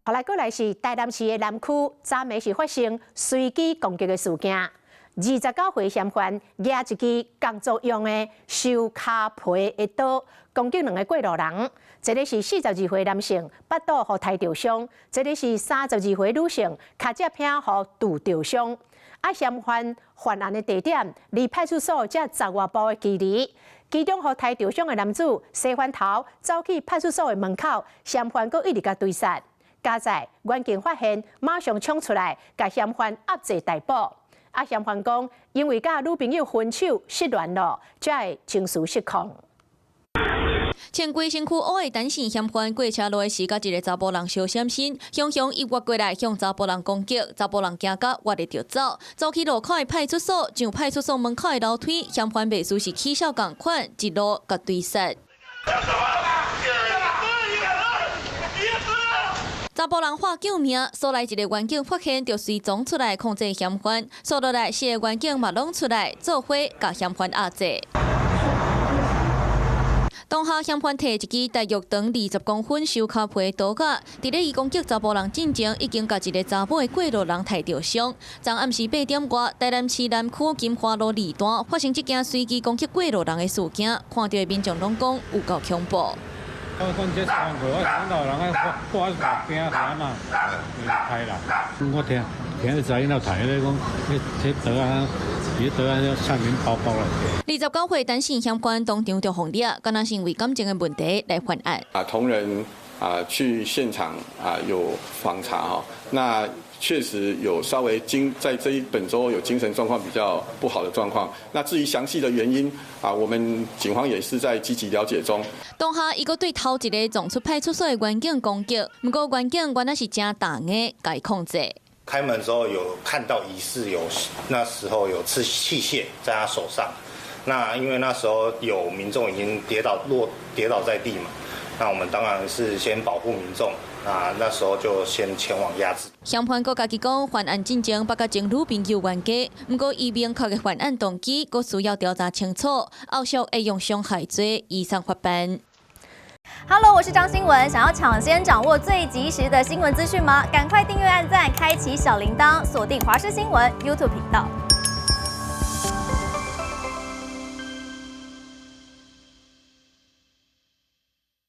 後來過來是台南市的南區，昨暝是發生隨機攻擊的事件。29歲嫌犯舉一支工作用的修跤皮的刀，攻擊兩个過路人。一个是42歲男性，腹肚予刣著傷；一个是32歲女性，跤脊骿予揬著傷。啊，嫌犯犯案的地點離派出所才十外步的距離。其中予刣著傷的男子洗翻頭走去派出所的門口，嫌犯閣一直共追殺。佳哉員警發現，馬上衝出來，共嫌犯壓制逮捕。啊，嫌犯講，因為佮女朋友分手失聯了，才會情緒失控。穿規身軀烏的單姓嫌犯過車路的時，佮一个查埔人相閃身，雄雄伊越過來向查埔人攻擊，查埔人驚甲越的著走，走去路口的派出所，上派出所門口的樓梯，嫌犯袂輸是起痟仝款，一路共追殺。查埔人喊救命，所來一个員警發現，就隨衝出來控制嫌犯，紲落來四个員警嘛攏出來做伙共嫌犯壓制。當下嫌犯提一支大約長20公分修跤皮刀仔，佇咧伊攻擊查埔人進前，已經共一个查某的過路人刣著傷。昨暗時8點外，台南市南區金華路二段發生這件隨機攻擊過路人的事件，看到的民眾攏講有夠恐怖。我講這三個，我看到人家掛喺路邊啊嘛，刣啦。我聽聽知影了刣咧講，彼彼刀仔，彼刀仔上面包包來。29歲單姓嫌犯當場就予掠，敢若是因為感情的問題來犯案。啊，同仁啊去現場啊有訪查哈，那確實有稍微精在這一本週有精神狀況比較不好的狀況。那至於詳細的原因啊，我們警方也是在積極了解中。當下伊閣對頭一个撞出派出所的員警攻擊，毋過員警原來是誠重的，共伊控制。開門時候有看到疑似有那時候有刺器械在他手上，那因為那時候有民眾已經跌倒落跌倒在地嘛，那我們當然是先保護民眾，啊，那時候就先前往壓制。嫌犯閣家己講，犯案進前捌佮前女朋友冤家，毋過伊明確的犯案動機，閣需要調查清楚，後續會用傷害罪移送法辦。 Hello，我是張新文。想要搶先掌握最及時的新聞資訊嗎？趕快訂閱、按讚、開啟小鈴鐺，鎖定華視新聞 YouTube 頻道。